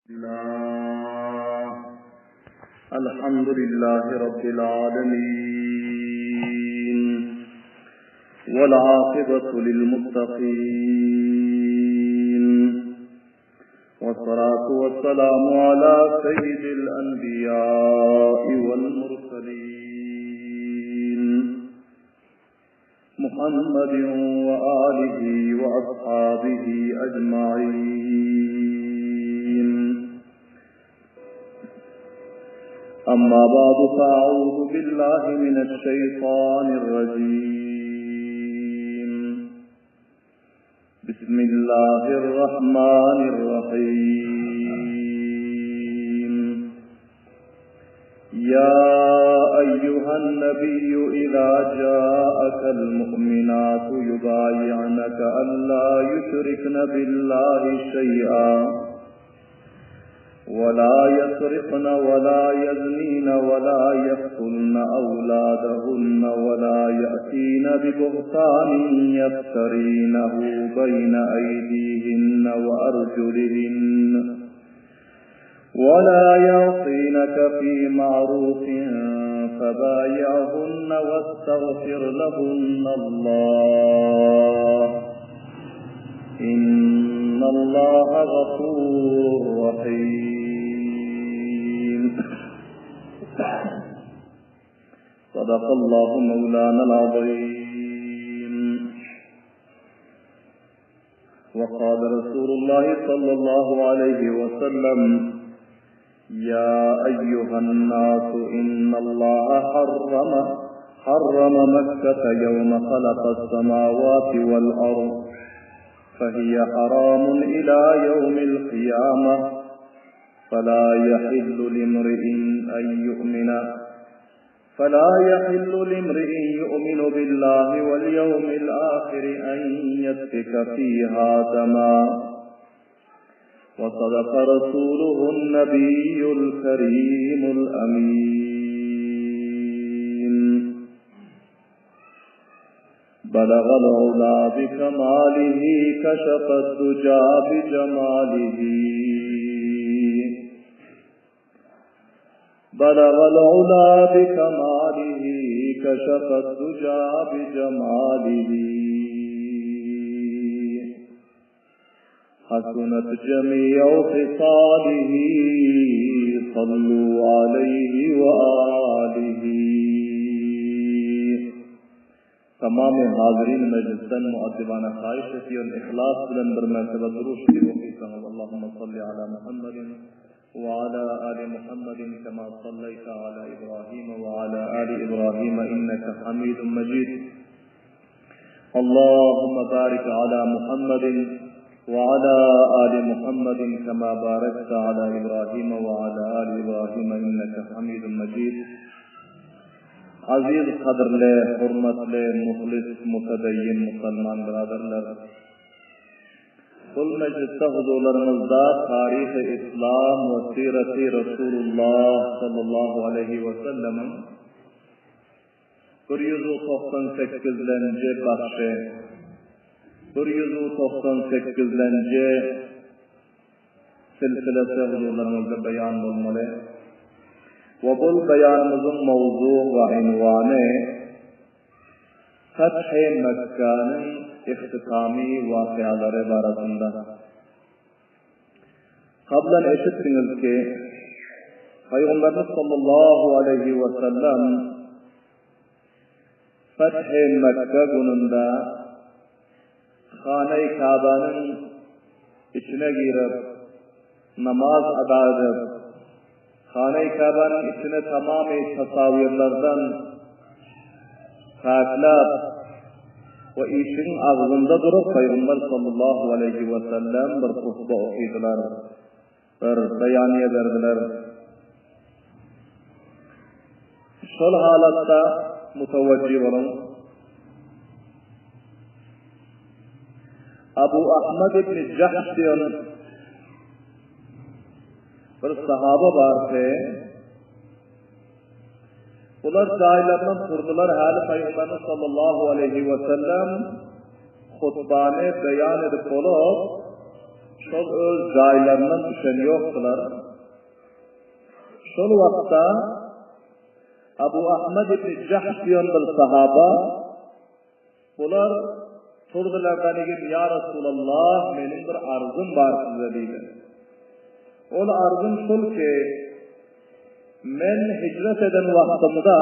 الله الحمد لله رب العالمين والعاقبة للمتقين والصلاة والسلام على سيد الأنبياء والمرسلين محمد وآله وأصحابه أجمعين أما بعد فأعوذ بالله من الشيطان الرجيم بسم الله الرحمن الرحيم يا أيها النبي إذا جاءك المؤمنات يبايعنك ألا يشركن بالله شيئا ولا يسرقن ولا يزنين ولا يقتلن أولادهن ولا يأتين ببهتان يفترينه بين أيديهن وأرجلهن ولا يعصينك في معروف فبايعهن واستغفر لهن الله إن الله غفور رحيم صدق الله مولانا العظيم وقال رسول الله صلى الله عليه وسلم يا أيها الناس إن الله حرم حرم مكة يوم خلق السماوات والأرض فهي حرام إلى يوم القيامة فلا يحل لامرئ أن يؤمن فلا يحل لامرئ يؤمن بالله واليوم الآخر أن يسفك فيها دما وصدق رسوله النبي الكريم الأمين بلغ العلا بكماله كشف الدجى بجماله بلغ العلا بكماله كشف الدجى بجماله حسنت جميع خصاله صلوا عليه وآله Tamam hazirin mejlisden muaddibana haýyş edýän yhlas bilen bir mertebe durud şerif okysaňyz Allahumma salli ala Muhammedin we ala ali Muhammedin kema sallaýta ala Ibrahim we ala ali Ibrahim inneke Hamidun Mejid Allahumma barik ala Muhammedin we ala ali Muhammedin kema barakta ala Ibrahim we ala ali Ibrahim inneke Hamidun Mejid Aziz gadyrly, hormatly, muhlis, mutedeyyin musalman byradarlar! Bul mejlisde huzurlaryňyzda Taryhy Islam we Siraty Resulullah sallallahu aleýhi we sellemiň 198-lenji başy, 198-lenji silsilesi huzurlaryňyzda beýan bolmaly we bul beýanymyzyň mowzug we ünwany Feth-i Mekgäniň ihtitamy wakyalary barasynda. Kablan eşitdiňiz ki, Pygamberimiz sallallahu aleýhi we sellem Feth-i Mekge gününde Hana-i Kabanyň içine girip, namaz ada edip, Hana-i Kabanyň içini tamamy tasawirlerden päkläp we işigiň agzynda durup Pygamber sallallahu aleýhi we sellem bir hutba okydylar, bir beýaniýe berdiler. Şol halatda mutawajjy boluň. Abu Ahmad ibn Jahş diýen bir sahaba bardy. Bular jaýlaryndan turdular, häli Pygamberimiz sallallahu aleýhi we sellem hutbany beýan edip bolup, Şol öz jaýlaryndan düşen ýokdular. Şol wagtda Abu Ahmet ibn Jahş diýen bir sahaba bular turdulardan egin ýa Resulallah meniň bir arzym bar size diýdi. Ol arzym şol ki men hijret eden wagtymda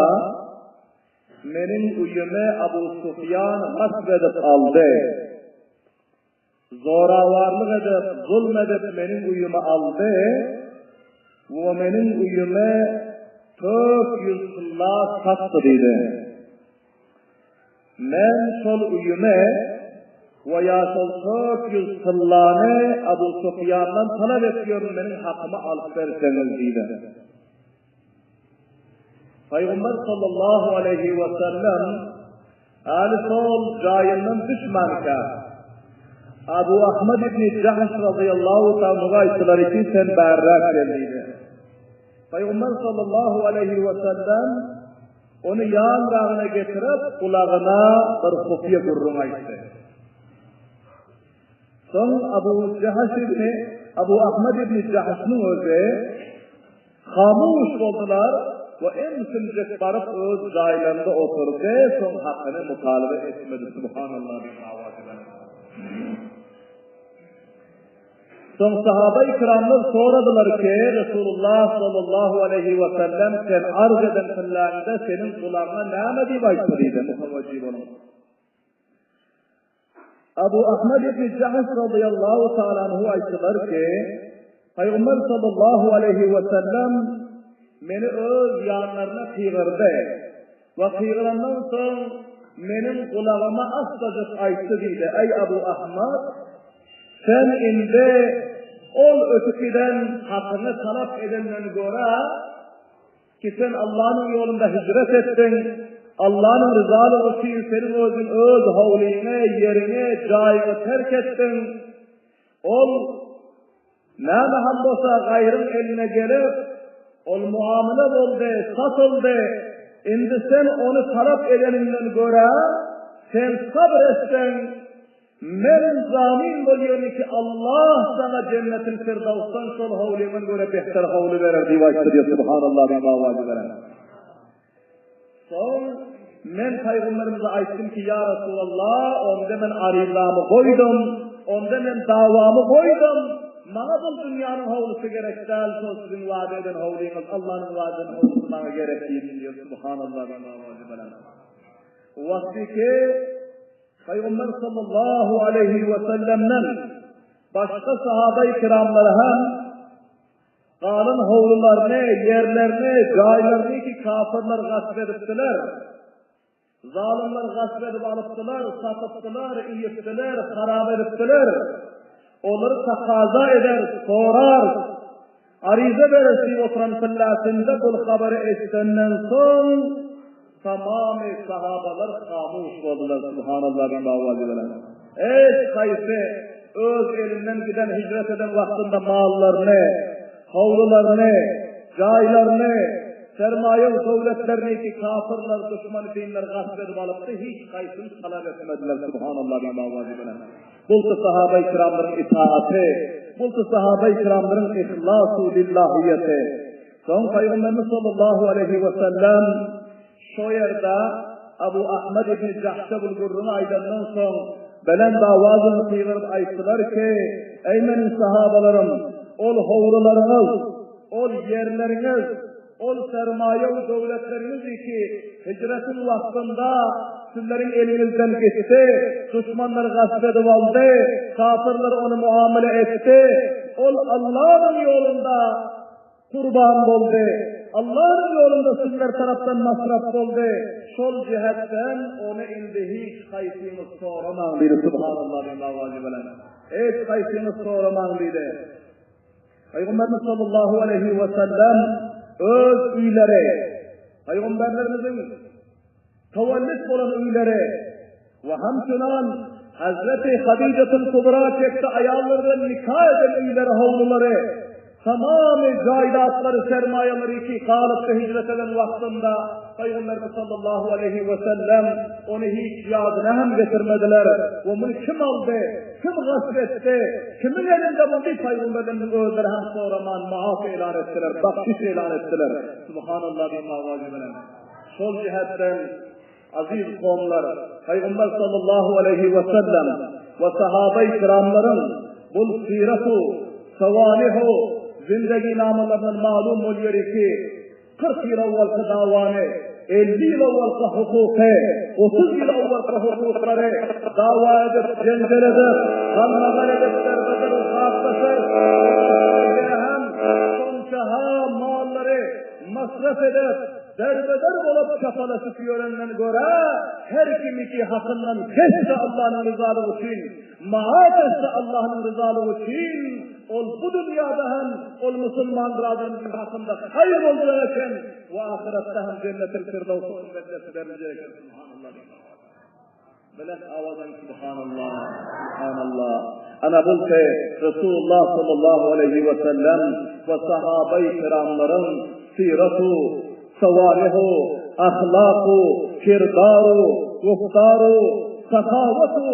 meniň öýümi Abu Sufýan gasp edip aldy. Zorawarlyk edip, zulm edip meniň öýümi aldy we meniň öýümi 400 tylla satdy diýdi. Men şol öýümi we ýa şol 400 tyllany Abu Sufýandan talap etýärin, meniň hakymy alyp berseňiz diýdi. Pygamber sallallahu aleýhi we sellem äli şol jaýyndan düşmänkä, Abu Ahmed ibn Jahş razyýallahu ta'ala aýtdylar ki, sen bärräk gel diýdi. Pygamber sallallahu aleýhi we sellem ony ýanragyna getirip, gulagyna bir hufiýa gürrüň aýtdy. Soň Abu Jahaş ibn Abu Ahmed ibn Jahşyň özi hamuş boldular we emsimjek baryp öz jaýlarynda oturdy, soň hakyny mutalyba etmedi. Subhanallah diýip awaz eden. Soň sahaba-i kiramlar soradylar ki, Resulullah sallallahu aleýhi we sellem sen arz eden pilläňde seniň gulagyňa näme diýip aýtdy diýdi, muhawwajy boluň. Abu Ahmed ibn Jahş razyýallahu taala anhu aýtdylar ki, Pygamber sallallahu aleýhi we sellem meni öz ýanlaryna kygyrdy we kygyrandan soň meniň gulagyma assajyk aýtdy diýdi, Eý Abu Ahmad, sen indi ol ötüp giden hakyňy talap edenden görä, Ki sen Allanyň ýolunda hijret etdiň, Allanyň ryzalygy üçin seniň özüň öz howlyňy, ýeriňi, jaýyňy terk etdiň. Ol näme hem bolsa gaýryň eline gelip, ol muamele boldy, satyldy. Indi sen ony talap edeniňden görä, sen sabyr etseň, Men zamin bolýan ki Allah saňa Jennetil Firdawsdan şol howlyňdan görä behter howly berer diýip aýtdy diýip Subhanallah diýip awazy beren. Soň men Pygamberimize aýtdym ki ýa Resulallah onda men aryzamy goýdum, onda men dawamy goýdum, maňa bu dünýäniň howlusy gerek däl, şol siziň wada eden howlyňyz, Allanyň wada eden howlusy maňa gerek diýdim diýip Subhanallah diýip awazy beren. Wagty ki Pygamber sallallahu aleýhi we sellemden başga sahabai kiramlar hem galan howlularyny, ýerlerini, jaýlaryny ki kafirler gasp edipdiler. Zalymlar gasp edip alypdylar, satypdylar, iýipdiler, harap edipdiler. Olary takaza eder, sorar, Aryza berer diýip oturan pillasynda bul habary eşidenden soň tamamy sahabalar hamuş boldular Subhanallah diýip awaz beren. Hiç haýsy öz elinden giden hijret eden wagtynda mallaryny, howlularyny, jaýlaryny, sermaýa we döwletlerini ki kafyrlar, duşman dinler gasp edip alypdy, hiç haýsyny talap etmediler Subhanallah diýip awaz beren. Bulky sahabai kiramlaryň itaaty, bulky sahabai kiramlaryň ihlasu lillahiýeti. Soň Pygamberimiz sallallahu aleýhi we sellem şo ýerde Abu Ahmed ibn Jahşa bul gürrüňi aýdandan soň belent awaz bilen gygyryp aýtdylar ki, Eý meniň sahabalarym, ol howlularyňyz, ol ýerleriňiz, Ol sermaýa we döwletleriňiz ki, hijretiň wagtynda sizleriň eliňizden gitdi, duşmanlar gasp edip aldy, kafirler ony muamele etdi. Ol Allanyň ýolunda gurban boldy. Allanyň ýolunda sizler tarapdan masraf boldy. Şol jihetden ony indi hiç haýsyňyz soramaň diýdi. Subhanallah diýip awazy bilen. Hiç haýsyňyz soramaň diýdi. Pygamberimiz sallallahu aleýhi we sellem öz öýleri, pygamberlerimiziň tewellüt bolan öýleri we hamçynan Hazreti Hadijatul Kubra çekdi aýallar bilen nika eden öýleri, howlulary. Tamamy jaýdatlary, sermaýalary ki galypdy hijret eden wagtynda Pygamberimiz sallallahu aleýhi we sellem ony hiç ýadyna hem getirmediler we muny kim aldy, kim gasp etdi, kimiň elinde bu diýip Pygamberimiziň özleri hem soraman maaf eýlan etdiler, bagşyş eýlan etdiler. Subhanallah diýip awazy bilen. Şol jihetden Aziz kowumlar, Pygamber sallallahu aleýhi we sellem we sahabai kiramlaryň bul siratu, sawanihu, zindeginamalaryndan malum bolýar ki, 40 ýyl owalky dawany, 50 ýyl owalky hukuky, 30 ýyl owalky hukuklary dawa edip, jenjel edip, galmagal edip, derbeder haslaşyp, hem şonça-ha mallary masraf edip, Derbeder bolup çapalaşyp ýörenden görä, her kim iki hakyndan geçse Allanyň ryzalygy üçin, maat etse Allanyň ryzalygy üçin, ol bu dünýäde hem ol musulman byradarymyzyň hakynda haýyr boljak eken we ahyretde hem Jennetil Firdawsy onuň bendesine beriljek eken. Subhanallah. Belent owadan Subhanallah, Subhanallah. Ana bul ki Resulullah sallallahu aleýhi we sellem we sahabai kiramlaryň siratu, sawanihu, ahlaku, kirdaru, guftaru, sahawatu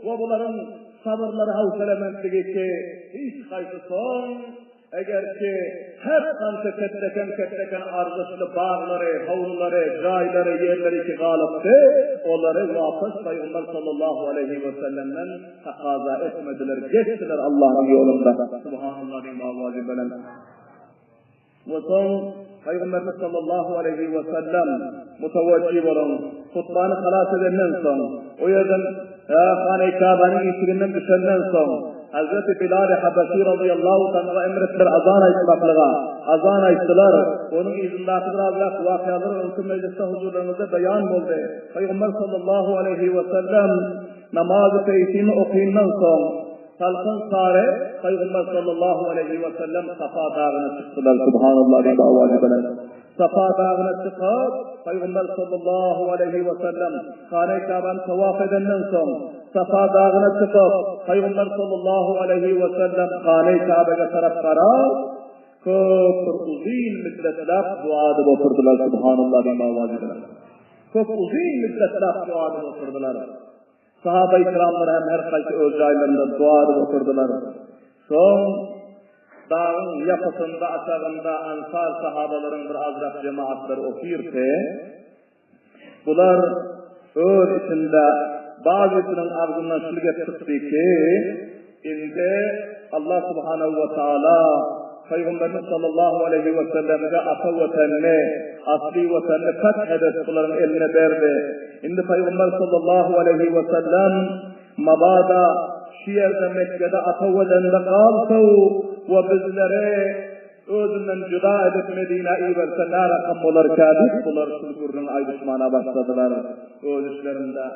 we bularyň sabyrlary howselementligi ki hiç haýsy soň Eger ki, her gança ketdeken-ketdeken arzyşly baglary, howlulary, jaýlary, ýerleri ki galypdy, olary wapas Pygamber sallallahu aleýhi we sellemden takaza etmediler, geçdiler Allanyň ýolunda. Subhanallah diýiň owazy belent. We soň Pygamberimiz sallallahu aleýhi we sellem mutawajjih boluň, hutbany halas edenden soň, o ýerden Hany Käbäniň işiginden düşenden soň, Hazreti Bilal-i Habeşi razyýallahu anhuga emr etdiler azan aýtmaklyga. Azan aýtdylar. Onuň yzyndaky birazrak wakalar öňki mejlisde huzurlaryňyzda beýan boldy. Pygamber sallallahu aleýhi we sellem namazy peýşini okyndan soň, Salkyn sary Pygamber sallallahu aleýhi we sellem Safa dagyna çykdylar. Subhanallah diýip owazy belent. Safa dagyna çykyp, Pygamber sallallahu aleýhi we sellem Hana Käbäni tawaf edenden soň, Safa dagyna çykyp, Pygamber sallallahu aleýhi we sellem Hana Käbege tarap garap, köp bir uzyn müddetläp dua edip oturdylar. Subhanallah diýip owazy belent. Köp uzyn müddetläp dua edip oturdylar. Sahaba-i kiramlar hem her haýsy öz jaýlarynda dua edip oturdylar. Soň dagyň ýapysynda aşagynda ansar sahabalaryň bir azrak jemaatlary otyrdy. Bular öz içinde bazysynyň agzyndan şul gep çykdy ki, Indi Allah subhanahu we taala Pygamberimiz sallallahu aleýhi we sellemize ata watanyny, asly watanyny fath edip bularyň eline berdi. Indi Pygamber sallallahu aleýhi we sellem mabada şu ýerde Mekgede ata watanynda galsa we bizleri özünden juda edip Medinä iberse nä rakam bolarka diýip bular şul gürrüňi aýdyşmana başladylar öz işlerinde.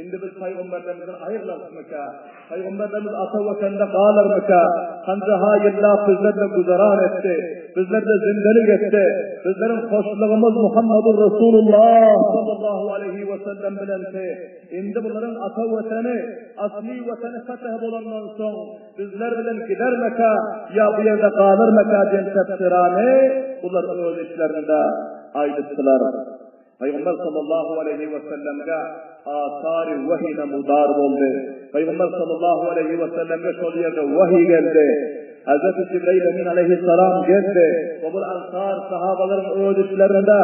Indi biz pygamberlerimizden aýrylarysmyka? Pygamberlerimiz ata watanda galarmyka? Hanjaha ýyllap bizler bilen güzeran etdi, bizler bilen zindelik etdi. Bizleriň hoşlugymyz Muhammadur Resulullah sallallahu aleýhi we sellem bilendi. Indi bularyň ata watany, asly watany fetih bolandan soň bizler bilen gidermika ýa bu ýerde galarmyka diýen tebsirany bular öz içlerinde aýdypdylar. Pygamber sallallahu aleýhi we sellemge asary wehiý namudar boldy. Pygamber sallallahu aleýhi we sellemge şol ýerde wehiý geldi. Hazreti Jibrail Emin aleýhissalam geldi we bul ansar sahabalaryň öz içlerinde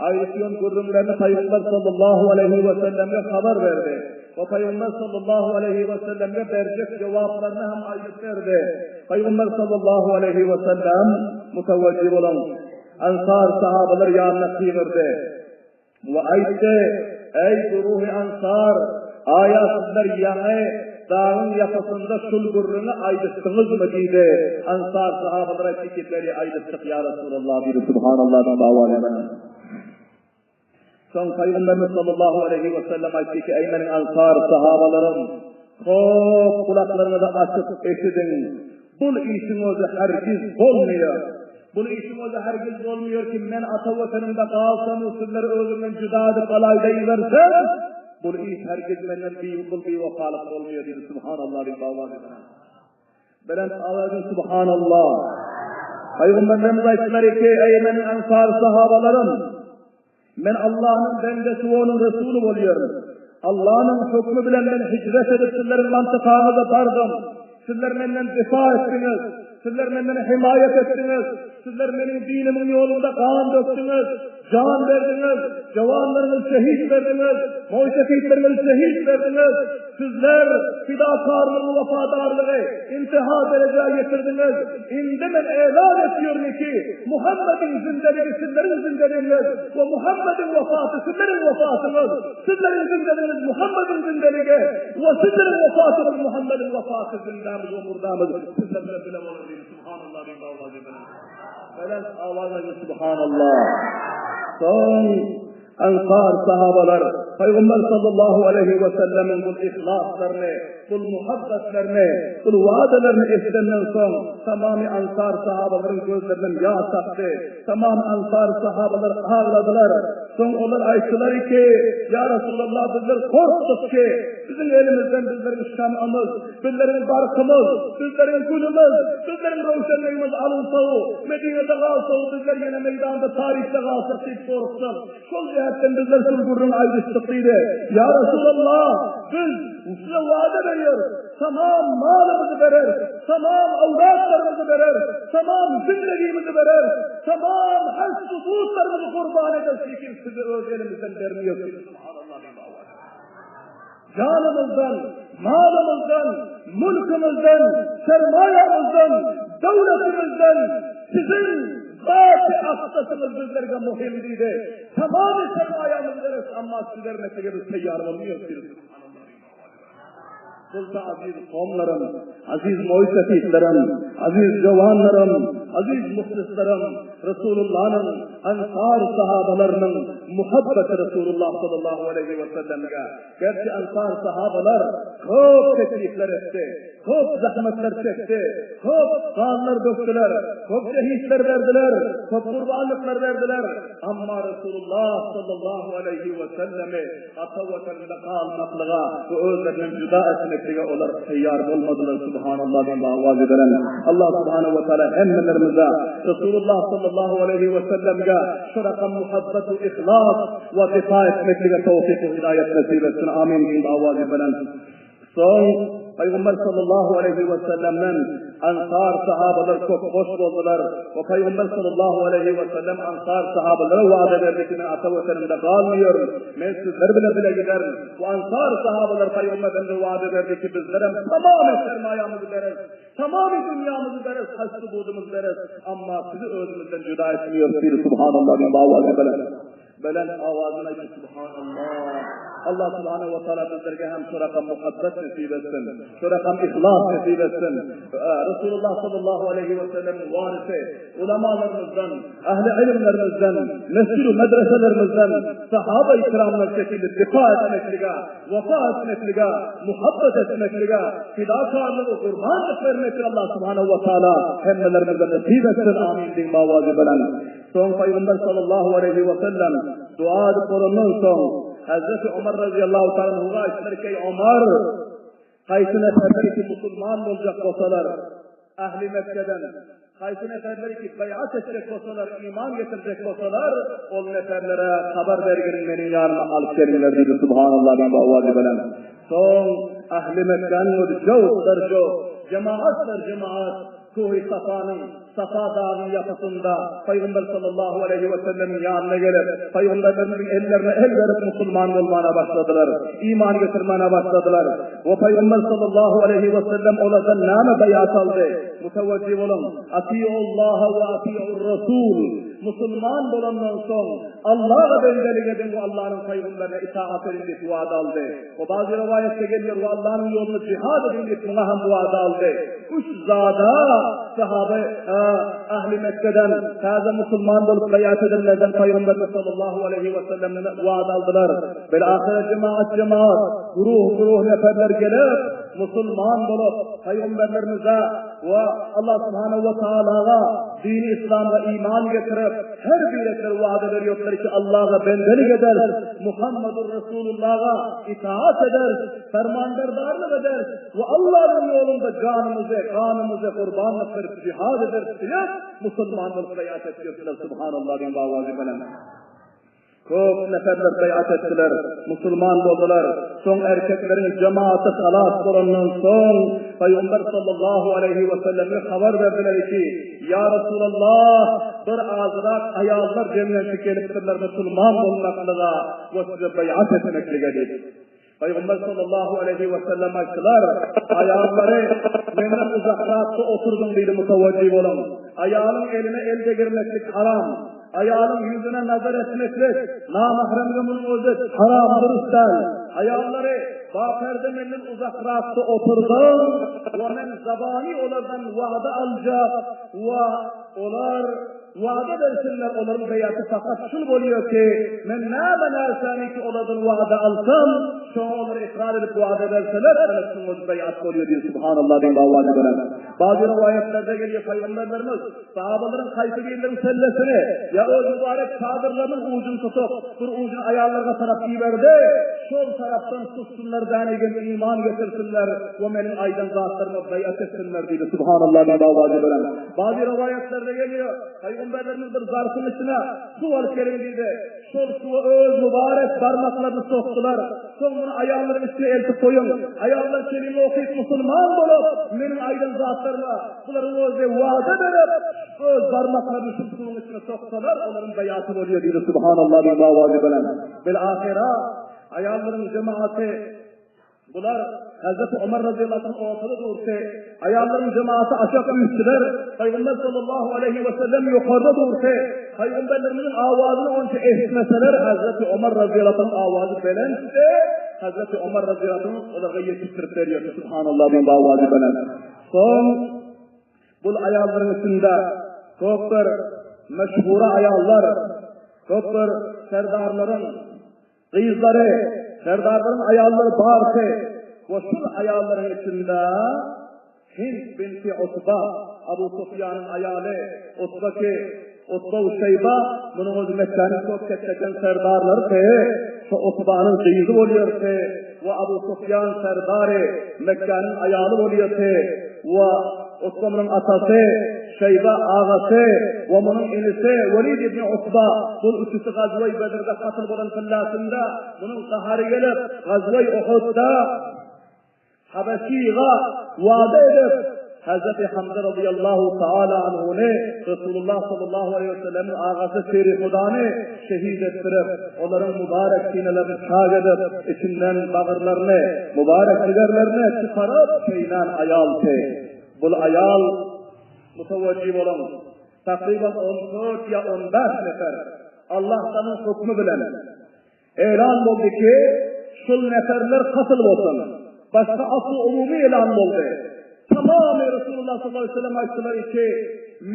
aýdyşan gürrüňlerini Pygamber sallallahu aleýhi we sellemge habar berdi. We Pygamber sallallahu aleýhi we sellemge berjek jogaplaryny hem aýdyp berdi. Pygamber sallallahu aleýhi we sellem mutawajjih boluň. Ansar sahabalar ýanyna gygyrdy we aýtdy, Eý, guruhy ansar, aýa sizler ýaňy dagyň ýapysynda şul gürrüňi aýdyşdyňyzmy? diýdi. Ansar sahabalar aýtdy ki, Beli, aýdyşdyk, ýa Resulallah diýdi. Subhanallah diýip owaz eden. Soň Pygamberimiz sallallahu aleýhi we sellem aýtdy ki, Eý meniň ansar sahabalarym, hop gulaklaryňyzy açyp eşidiň, bul işiň özi hergiz bolmaýar. Bul işiň özi hergiz bolmaýar ki, men ata watanymda galsam we sizleri özümden juda edip galaýda ibersem, bul iş hergiz menden bul biwepalyk bolmaýar diýdi. Subhanallah diýip owaz eden. Belent owaz Subhanallah. Pygamberlerimiz aýtdylar ki, Eý meniň ensar sahabalarym! Men Allahnyň bendesi we onuň resuly bolýaryn. Allahnyň hökmi bilen men hijret edip sizleriň mantykaňyza bardym. Sizler menden difa etdiňiz. Sizler menden himaýat etdiňiz. Sizler meniň dinimiň ýolunda gan dökdüňiz, jan berdiňiz, jowanlaryňyzy şehit berdiňiz, moýsefidleriňizi şehit berdiňiz. Sizler fidakarlygy, wepadarlygy intiha derejä ýetirdiňiz. Indi men elan etýärin ki, Muhammediň zindeligi sizleriň zindeligiňiz we Muhammediň wepaty sizleriň wepatyňyz. Sizleriň zindeligiňiz Muhammediň zindeligi we sizleriň wepatyňyz Muhammediň wepaty zindamyz we murdamyz sizler bilen bile bolar diýdi. Subhanallah diýip awaz edeliň. Belent awaz aýdyň Subhanallah. Soň Ensar sahabalar Pygamber sallallahu aleýhi we sellemiň bul yhlaslaryny, bul muhabbetlerini, bul wadalaryny eşidenden soň tamamy Ensar sahabalaryň gözlerinden ýaş akdy. Tamam Ensar sahabalar agladylar. Soň olar aýtdylar ki, Ýa Resulallah bizler gorkdyk ki, biziň elimizden bizleriň şamymyz, Bizleriň barkymyz, bizleriň günümiz, bizleriň röwşenligimiz alynsa-u, Medinede galsa-u, bizler ýene meýdanda taryhda galsak diýip gorksak, şol jähetden bizler şul gürrüňi aýdyşdyk diýdi. Ýa Resulallah, biz Size wada berýäris, tamam malymyzy bereris, tamam öwlatlarymyzy bereris, tamam zindegimizi bereris, tamam haş-u-butlarymyzy gurban ederis, lekin Sizi öz elimizden bermeýäris diýdi. Subhanallah diýip awaz. Janymyzdan, malymyzdan, mülkümizden, sermaýamyzdan, döwletimizden siziň zat-y akdasyňyz bizlerge muhim diýdi. Tamamy sermaýamyzy bereris, amma sizi bermeklige biz teýýar bolmaýarys diýdi. Bolsa aziz kowumlarym, aziz moýsefitlerim, aziz jowanlarym, aziz muhlislerim, Resulullanyň Ensar sahabalarynyň muhabbeti Resulullah sallallahu aleýhi we sellemge. Gerçi Ensar sahabalar köp teklipler etdi, köp zahmetler çekdi, köp ganlar dökdüler, köp şehitler berdiler, köp gurbanlyklar berdiler. Amma Resulullah sallallahu aleýhi we sellemi Ata watanynda galmaklyga we özlerinden juda etmeklige olar taýýar bolmadylar. Subhanallah diýip awaz ederen. Allah subhanahu we taala hemmelerimize Resulullah sallallahu aleýhi we sellemge şu rakam muhabbet we yhlas we wefa etmeklige towfyk we hidaýat nesip etsin. Amin diýip awaz ederen. Soň Pygamber sallallahu aleýhi we sellemden Ansar sahabalar köp hoş boldular we Pygamber sallallahu aleýhi we sellem Ansar sahabalara wada berdi ki, men ata watanymda galmaýaryn, men sizler bilen bile giderin. We Ansar sahabalar Pygamberden wada berdi ki, bizlerem tamamy sermaýamyzy bereris, tamamy dünýämizi bereris, hassy-budumyzy bereris, amma sizi özümizden juda etmeýäris diýdi. Subhanallah diýip awazy belent. Belent awazyn aýtdy Subhanallah. Allah Subhanahu we Taala bizlerge hem şu rakam muhabbet nesip etsin. Şu rakam ihlas nesip etsin. Resulullah sallallahu aleyhi ve sellemiň warisi ulamalarymyzdan, ahli ilimlerimizden, mesjid medreselerimizden sahaba-i kiramlar şekilli difa etmeklige, wefa etmeklige, muhabbet etmeklige, fidakarlygy gurbanlyk bermeklige Allah Subhanahu we Taala hemmelerimize nesip etsin. Amin diýip awazy belent. Soň Pygamber sallallahu aleýhi we sellem dua edip bolandan soň, Hezreti Omar razyýallahu taala anhuga aýtdylar ki, Eý Omar, haýsy neferler ki musulman boljak bolsalar, ähli Mekgeden, haýsy neferler ki beýat etjek bolsalar, iman getirjek bolsalar, ol neferlere habar berginiň meniň ýanyma alyp geliňler diýdi. Subhanallah diýip owazy belent. Soň ähli Mekgäniň özi jowtlar jowt, jemagatlar jemagat Kuhy Safanyň, Safa dagyň ýapysynda Pygamber sallallahu aleýhi we sellemiň ýanyna gelip, Pygamberlerimiziň ellerine el berip musulman bolmana başladylar, iman getirmäne başladylar. We Pygamber sallallahu aleýhi we sellem olardan näme beýat aldy? Mutewejjih boluň, Atiullaha we atiur rasul. Musulman bolandan soň Allaha bendelik ediň we Allanyň pygamberine itaat ediň diýip wada aldy. We bazy rowaýatda gelýär, we Allanyň ýolunda jihad ediň diýip muňa hem wada aldy. Üç zada sahaba ähli Mekgeden täze musulman bolup beýat edenlerden Pygamberimiz sallallahu aleýhi we sellemden wada aldylar. Bil ahyra jemaat jemaat, guruh guruh neferler gelip musulman bolup Pygamberlerimize. We Allah subhanahu we taalaga dini yslamga iman getirip, her birekler wada berýärler ki, Allaha bendelik ederis, Muhammedur Resulullaha itaat ederis, fermanberdarlyk ederis we Allanyň ýolunda janymyzy, ganymyzy gurbanlyk berip jihad ederis diýip, musulman bolup beýat etýärler. Subhanallah diýiň bawazy bilen. Köp neferler beýat etdiler, musulman boldular. Soň erkekleriň jemaaty halas bolandan soň, Pygamber sallallahu aleýhi we selleme habar berdiler ki, Ýa Resulallah, bir azrak aýallar jemlenşip gelipdirler musulman bolmaklyga we size beýat etmeklige diýip. Pygamber sallallahu aleýhi we sellem aýtdylar, Aýallary menden uzakrakda oturdyň diýdi mutawajjy boluň. Aýalyň eline el degirmeklik haram. Aýalyň ýüzüne nazar etmeklik, namahremge munuň özi haram, dürüst däl. Aýallary baperde menden uzakrakda oturdyň we men zabany olardan wada aljak we olar Wada bersinler, olaryň beýaty fakat şul bolýar ki, men näme närsäni ki olardan wada alsam, şoňa olar ykrar edip wada berseler, ana şunuň özi beýat bolýar diýdi. Subhanallah diýip awazy bilen. Bady rowaýatlarda gelýär pygamberlerimiz sahabalaryň haýsy biriniň sellesini ýa öz mübarek çadyrlarynyň ujuny tutup, bir ujuny aýallarga tarap iberdi, şol tarapdan sussunlar dänigen iman getirsinler we meniň aýdan zatlaryma beýat etsinler diýdi. Subhanallah diýip awazy bilen. Bady rowaýatlarda gelýär, Pygamberlerimiz bir zarpyň içine suw alyp geliň diýdi. Şol suwa öz mübarek barmaklaryny sokdular. Soň muny aýallaryň içine eltip goýuň. Aýallar kelime okyp musulman bolup, meniň aýdan zatlaryma bularyň özi wada berip, öz barmaklaryny şu suwuň içine soksalar, olaryň beýaty bolýar diýdi. Subhanallah diýip awazy bilen. Bil ahyra aýallaryň jemaaty Bular Hazreti Omar razyýallahu anh ortada durdy. Aýallaryň jemaaty aşak üýşdüler. Pygamber sallallahu aleýhi we sellem ýokarda durdy. Pygamberlerimiziň awazyny onça eşitmeseler, Hazreti Omar razyýallahu anh awazy belentdi. Hazreti Omar razyýallahu anh olara ýetişdirip berýärdi. Subhanallah diýip awazy belent. Soň bul aýallaryň içinde köp bir meşhur aýallar, köp bir serdarlaryň Gyzlary, serdarlaryň aýallary bardy we şul aýallaryň içinde Hind binti Utba, Abu Sufýanyň aýaly, Utba ki, Utba we Şeýba, munuň özi Mekgäniň köp ketdeken serdarlarydy, şo Utbanyň gyzy bolýardy we Abu Sufýan serdary Mekgäniň aýaly bolýardy we Utba munuň atasy, Şeýba agasy we munuň inisi Welid ibn Utba, bul üçüsi Gazweý Bedrde katl bolan pillasynda munuň gahary gelip, Gazweý Uhudda Habeşiga wada edip, Hazreti Hamza razyýallahu taala anhuny Resulullah sallallahu aleýhi we sellemiň agasy Şiri Hudany şehit etdirip, olaryň mübarek sinelerini çak edip, içinden bagyrlaryny, mübarek jigerlerini çykaryp çeýnän aýaldy. Bul aýal mutawajjy boluň, takryban on dört ýa on bäş nefer Allahtanyň hökmi bilen elan boldy ki, şul neferler katl bolsun. Başga afw umumy elan boldy. Tamamy Resulullah sallallahu aleýhi we sellem aýtdylar ki,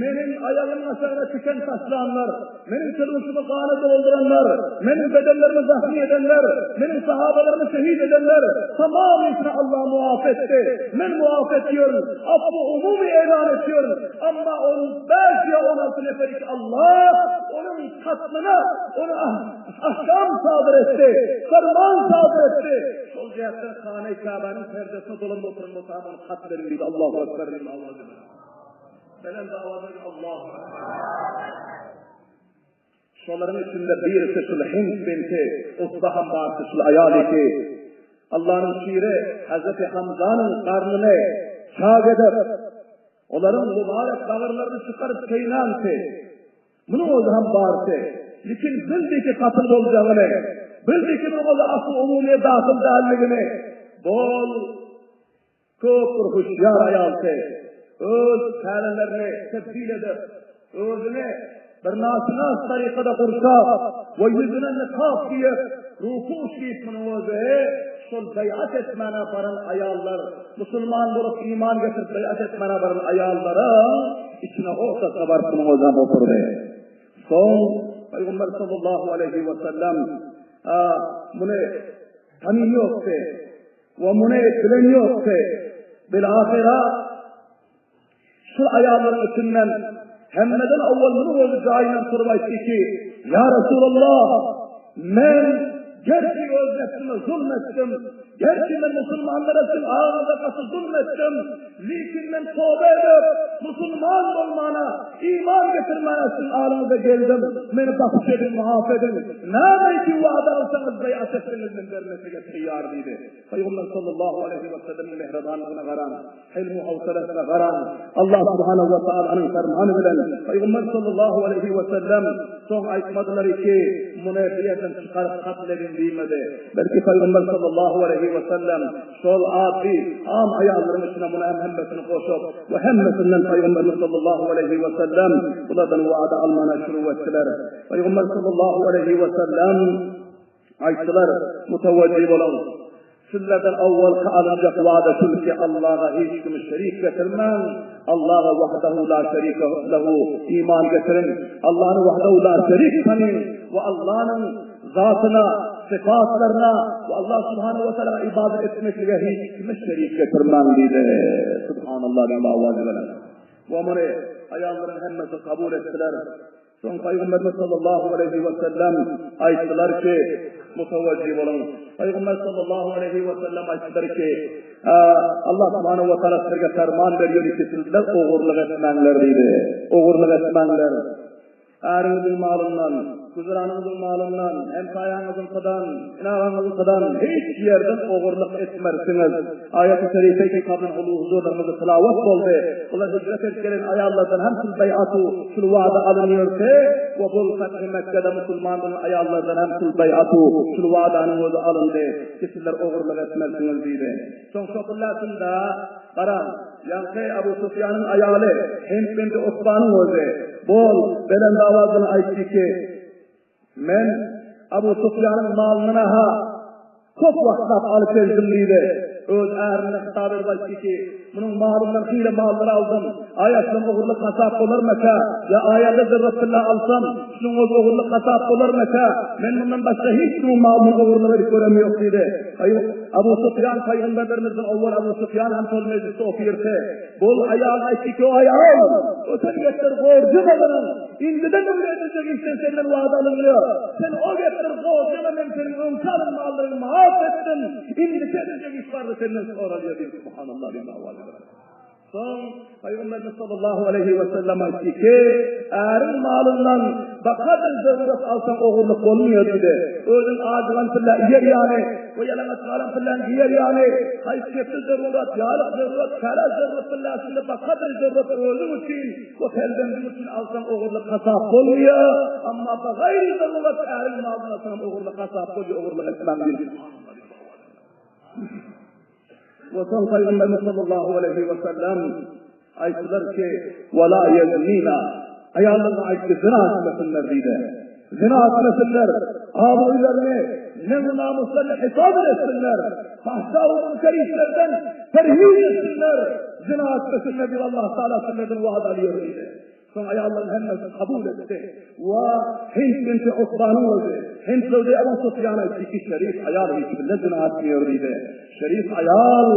Meniň aýagymyň aşagyna tiken taşlanlar, meniň çölgüşimi gana dolduranlar, meniň bedenlerimi zahmy edenler, meniň sahabalarymy şehit edenler, tamamysyny Allah muaf etdi. Men muaf etýärin, afwy umumy elan etýärin. Amma on bäş ýa on alty neferi ki Allah onuň katlyna, ona ahkam sadyr etdi, ferman sadyr etdi. Şol jähtden Hana-i Käbäniň perdesine dolanyp oturan bolsa hem ony katl ediň diýdi. Allahu Ekber diýip awaz edip. Belent awaz edip Allahu Ekber. Şolaryň içinde birisi şul Hind binti Utba hem bardy şul aýal ki Allanyň şiri Hazreti Hamzanyň garnyny çak edip, olaryň mübarek bagyrlaryny çykaryp çeýnänti. Munuň özi hem bardy. Lekin bildi ki katyl boljagyny, bildi ki munuň özi asly umumyýe dahyl däldigini. Bol köp bir hüşýar aýaldy. Öz pälelerini tebdil edip, özüni bir naşynas tarykada gurşap we ýüzüne nikap geýip, rupuş geýip munuň özi şol beýat etmäne baran aýallar, musulman bolup iman getirip beýat etmäne baran aýallaryň içine ortasyna baryp munuň özi hem oturdy. Soň Pygamber sallallahu aleýhi we sellem muny tanyň ýokdy we muny bilen ýokdy. Bil ahyra. Şul aýallaryň içinden hemmeden owwal munuň özi jaýyndan turup aýtdy ki, Ýa Resulallah, men gerçi öz nefsime zulm etdim, gerçi men musulmanlara siziň agyňyza gaty zulm etdim, lekin men toba edip, musulman bolmana, iman getirmäne siziň alyňyza geldim, meni bagyş ediň, muaf ediň, näme üçin wada alsaňyz, beýat etseňiz men bermeklige taýýar diýdi. Pygamber sallallahu aleýhi we sellemiň mähribanlygyna garaň, hilm-u howsalasyna garaň. Allah subhanahu we taalanyň fermany bilen Pygamber sallallahu aleýhi we sellem soň aýtmadylar ki, muny bu ýerden çykaryp katl ediň diýmedi. Belki Pygamber sallallahu aleýhi we sellem şol ady am aýallaryň içine muny hem hemmesini goşup we hemmesinden Pygamberimiz sallallahu aleýhi we sellem bulardan wada almana şuru etdiler. Pygamber sallallahu aleýhi we sellem Aýtdylar, Mutawajjih boluň! Sizlerden owalky alynjak wada şul ki, Allaha hiç kimi şerik getirmäň, Allaha wahdahu la şerike lehu iman getiriň, Allany wahdahu la şerik tanyň we Allanyň zatyna, sypatlaryna we Allah subhanahu we taala ybadat etmeklige hiç kimi şerik getirmäň diýdi. Subhanallah diýip owaz beren. We muny aýallaryň hemmesi kabul etdiler. Soň Pygamberimiz sallallahu aleýhi we sellem aýtdylar ki, mutawajjih boluň. Pygamber sallallahu aleýhi we sellem aýtdylar ki, Allah subhanahu wa taala sizlerge ferman berýär ki, sizler ogurlyk etmäňler diýdi. Ogurlyk etmäňler. Äriňiziň malyndan, güzeranyňyzyň malyndan, hemsaýaňyzyňkydan, ene-agaňyzyňkydan hiç ýerden ogurlyk etmersiňiz. Aýaty şerife ki kabul huzurlaryňyzda tilawat boldy. Bular hijret edip gelen aýallardan hem şul beýatu, şul wada alynýardy we bul Fethi Mekgede musulman bolan aýallardan hem şul beýatu, şul wadanyň özi alyndy ki sizler ogurlyk etmersiňiz diýdi. Soň şo pullasynda garaň, ýaňky Abu Sufýanyň aýaly Hind binti Utbanyň özi bol belent awaz bilen aýtdy ki, Men Abu Sufýanyň malyndan-ha köp wagtlap alyp geldim diýdi. Öz ärine hitap edip aýtdy ki, Munuň malyndan hile mallar aldym. Aý aslym ogurlyk hasap bolarmyka? Ýa aýalda zerrat tylla alsam, şunuň özi ogurlyk hasap bolarmyka? Men mundan başga hiç kimiň malyny ogurlyk edip görem ýok diýdi. Aý, Abu Sufýan pygamberlerimizden owwal Abu Sufýan hem şol mejlisde otyrdy. Bol aýal aýtdy ki, Aýal, öten gepler borjum alanyň, indiden öýle ediljek işden senden wada alynýar. Sen o gepler borjuma men seniň öňki alan mallaryňy maaf etdim, indiki ediljek iş barada senden soralýar diýdi. Subhanallah diýdi awal. Soň Pygamberimiz sallallahu aleýhi we sellem aýtdy ki, äriň malyndan bakadyr zerurат alsaň ogurlyk bolmaýar diýdi. Özüň ajygan pille iýer ýaly, we ýalaňaç galan pilläni giýer ýaly, haýsyýetli zerurat, ýalyk zerurat, käre zerurat pilläsinde bakadry zerurat özüň üçin we perzendiň üçin alsaň ogurlyk hasap bolmaýar, amma bagaýry zerurat äriň malyny alsaňam ogurlyk hasap bolýar, ogurlyk etmäň diýdi. We soň Pygamberimiz sallallahu aleýhi we sellem aýtdylar ki, Wa la ýeznina, aýallaryna aýtdy, zina etmesinler diýdi. Zina etmesinler, abraýlaryny, neň-namuslaryny hifazat etsinler, fahşa we münker işlerden perhiz etsinler, zina etmesinler diýip Allah Taala sizlerden wada alýar diýdi. Soň aýallaryň hemmesi kabul etdi. We Hind binti Utbanyň özi, Hind zöwje Ebu Sufýan aýtdy ki, şerif aýal hiç bile zina etmeýär diýdi. Şerif aýal,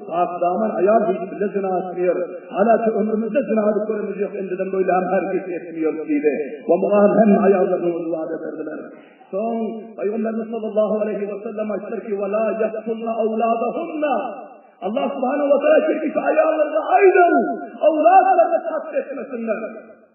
pakdaman aýal hiç bile zina etmeýär. Hala ki ömrümizde zina edip göremiz ýok, indiden beýle hem hergiz etmeýäris diýdi. We muňa hem hemme aýallarynyň özi wada berdiler. Soň Pygamberimiz sallallahu aleýhi we sellem aýtdylar ki, Ve la yaktulna awladahunna. Allah subhanahu wa taala ki şu aýallara aýdyň, awladlaryny katl etmesinler.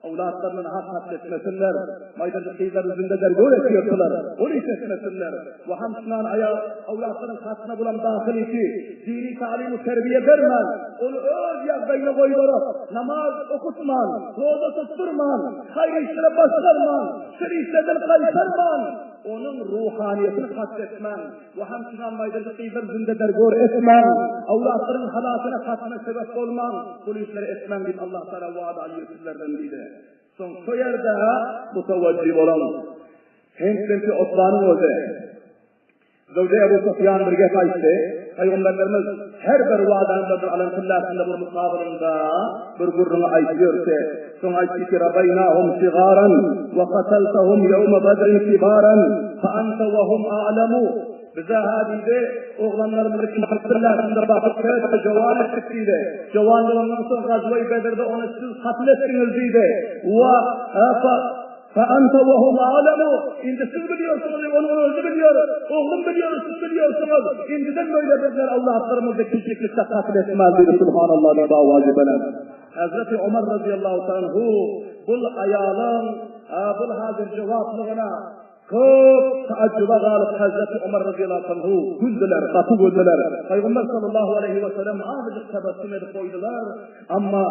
Awladlaryny hak katl etmesinler. Maýdajyk gyzlary zinde dergör etýärdiler. Ol iş etmesinler. We hamsynan aýal awladlaryň katlyna bulam dahyl ki, dini talim we terbiýe bermän, ony öz ýagdaýyna goýberip, namaz okutman, roza tutdurman, haýyr işlere başlarman, şer işlerden gaýtarman, onuň ruhaniýetini katl etmäň. We hamçynan maýdajyk gyzlar zinde dergor etmäň, awlatlaryň halakyna katyna sebäp bolmaň, bul işleri etmäň diýip Allah Taala wada alýar sizlerden diýdi. Soň şo ýerde mutawajjih bolan Hind binti Utbanyň özi Zöwje Ebu Sufýan bir gep aýtdy. Pygamberlerimiz her bir wadany bir alan tyllasynda bir mukabylynda bir gürrüňi aýtýardy. Soň aýtdy ki, Rabaýnahum sigaran we kataltahum ýewme badrin kibaran, fa anta we hum a'lamu. Bize-hä diýdi, oglanlarymyzy kitabyllahynda bakyp käte jowan etdik diýdi. Jowan bolandan soň Gazwa-i Bedirde ony siz katl etdiňiz diýdi. Wa fa anta we hum a'lamu. Indi siz bilýärsiňiz, onuň özi bilýär, oglum bilýär, siz bilýärsiňiz. Indiden beýle bizler awlatlarymyzy kiçiklikde katl etmez diýdi. Subhanallah diýip awazy belent. Hazreti Omar razyýallahu anhu bul aýalyň bul hazir jogaplygyna Köp taajjuba galyp Hazreti Omar razyýallahu anhu güldüler, gaty güldüler. Pygamber sallallahu aleýhi we sellem azajyk tebessüm edip goýdular. Amma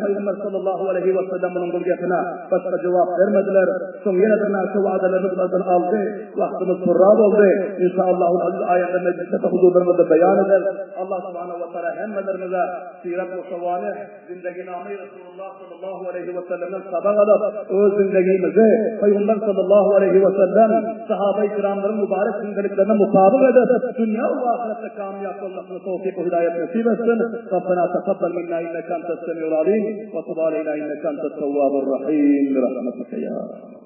Pygamber sallallahu aleýhi we sellem munuň bu gepine başga jogap bermediler. Soň ýene birnäçe wadalaryny bulardan aldy. Wagtymyz purra boldy. Inşaallahu aziz aýatda mejlisde huzurlaryňyzda beýan ederis. Allah subhanahu we taala hemmelerimize sirat we sawanih Zindeginama-i Resulullah sallallahu aleýhi we sellemden sabak alyp, öz zindegimizi Pygamber sallallahu aleýhi we sellem, sahaba-i kiramlaryň mübarek zindeliklerine mutabyk edip, dünýä we ahyretde kamýap bolmaklygy towfyk we hidaýat nesip etsin. Rabbena takabbal minna inneke entes semiul alim we tub aleýna inneke entet tewwabur rahim bi rahmetike ýa.